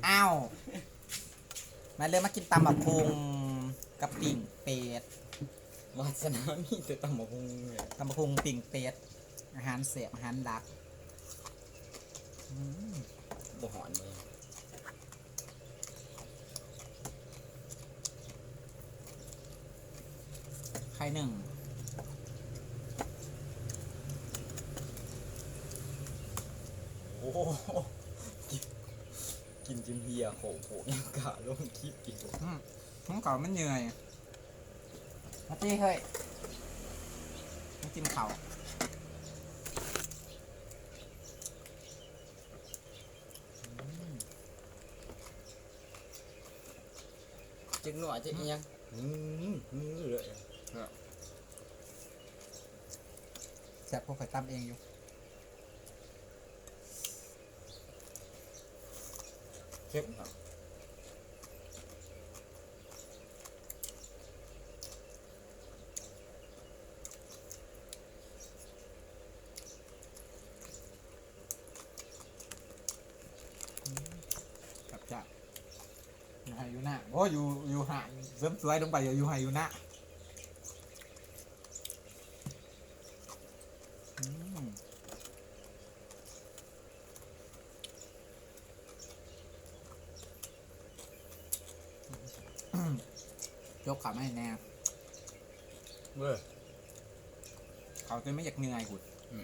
ອ້າວ ມາເລີຍ ມາກິນຕຳບັກຫຸ່ງກັບປີ້ງເປັດ. ວາສະນາມີແຕ່ຕຳບັກຫຸ່ງເລີຍ. ຕຳບັກຫຸ່ງ ປີ້ງເປັດ ອາຫານແຊບ ອາຫານຫຼັກ. ອືມ ບໍ່ຮ້ອນເລີຍ. ໄຂ່ໜຶ່ງ. ໂອ້ ກິນຈົນເຫື່ອໂຄກໆ ຍັງກ້າລົງຄລິບອີກ. ອືມ ຂອງເຂົາມັນເຫື່ອຍ. ມາຕິເຮີ້ຍ ມາກິນເຂົ້າ. ອືມ ຈັກໜ້ອຍ ຈັກອີ່ຫຍັງ ອືມ ເລີຍ ແຊບກວ່າຂ້ອຍຕຳເອງຢູ່. ເຄັມຄັກ. ອືມ ຄັກຈ້າ. ຢູ່ໄຮ່ຢູ່ນາ ໂອ້ ຢູ່ ຢູ່ຮ້ານເສີມສວຍລົງໄປ ຢູ່ໄຮ່ຢູ່ນາ. ອືມ ຈົກເຂົ້າມາໃຫ້ແດ່. ເວີ້ ເຂົ້າຈົນມັນຢາກເມື່ອຍພຸ້ນ. ອືມ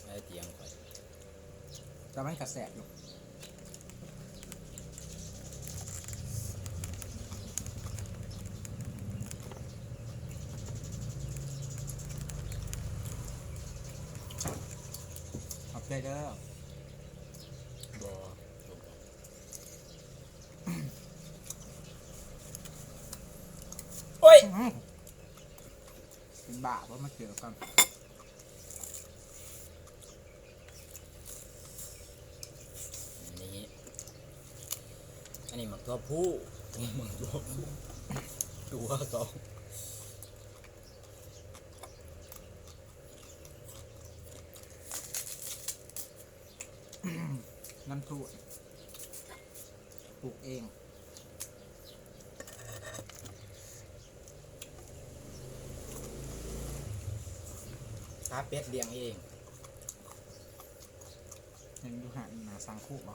ໄອ້ຕຽງຂ້ອຍ ແຕ່ມັນກະແຊບຢູ່. ຂອບໃຈເດີ. ບໍ່ ໂອ້ຍ ອືມ ເປັນບ້າບໍ່ມາເຈີກັນ. ອັນນີ້ ອັນນີ້ໝາກຖົ່ວພູ ໝາກຖົ່ວພູ ຕົວສອງ ນ້ຳຖ້ວມ ປູກເອງ. ຂ້າເປັດລ້ຽງເອງ. ຍັງຢູ່ຮ້ານໜ້າສັງຄຸບໍ?